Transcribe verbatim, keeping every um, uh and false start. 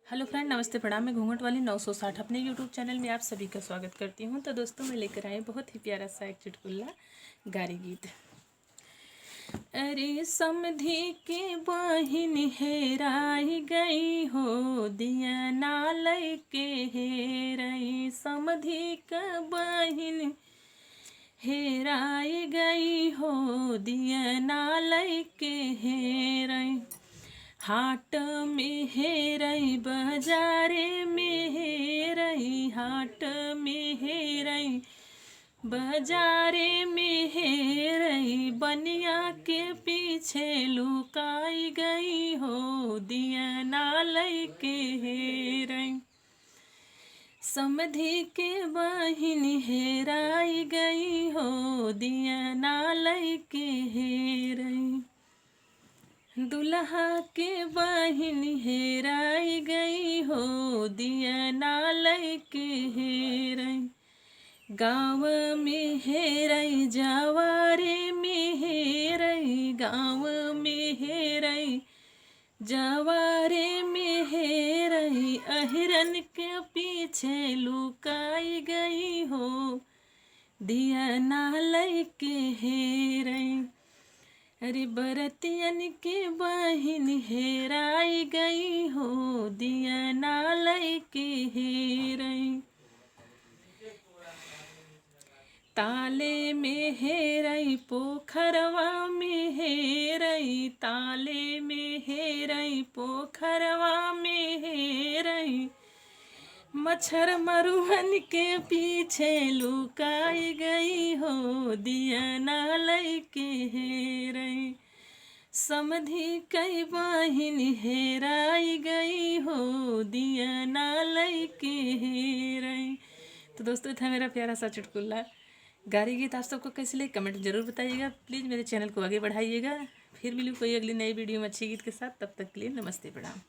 हेलो फ्रेंड, नमस्ते, प्रणाम। मैं घूंघट वाली नौ सौ साठ अपने यूट्यूब चैनल में आप सभी का स्वागत करती हूँ। तो दोस्तों, मैं लेकर आई बहुत ही प्यारा सा एक चुटकुला गारी गीत। अरे समधी के बहिन हेराई गई हो, दिया ना लइके हेरई। समधी के बहिन हेराई गई हो, दिया ना लइके हेरई। हाट में हेरई, बाजारे में हेरई, हाट में हेरई, बाजारे में हेरई। बनिया के पीछे लुकाई गई हो, दिया ना लइके हेरई। समधी के बहिन हेराई गई हो, दिया ना लइके हेरई। दुल्हा के बहिन हेराई गई हो, दिया ना लइके हेरई। गाँव में हेरई, जवारे में हेरई, गाँव में हेरई, जवारे में हेरई। अहिरन के पीछे लुकाई गई हो, दिया ना लइके हेरई। अरे बरतियन के बहिन हेराई गई हो, दिया ना लइके हेरई। ताले में हेरई, पोखरवा में हेरई, ताले में हेरई, पोखरवा में हेरई। मच्छर मरुअन के पीछे लुकाई गई हो, दिया ना लइके हेरई। समधी कई बहिन हेराई गई हो, दिया ना लइके हेरई। तो दोस्तों, था मेरा प्यारा सा चुटकुला गारी गीत। आप सबको कैसे लगे, कमेंट जरूर बताइएगा। प्लीज मेरे चैनल को आगे बढ़ाइएगा। फिर मिलूँ कोई अगली नई वीडियो में अच्छे गीत के साथ। तब तक के लिए नमस्ते, प्रणाम।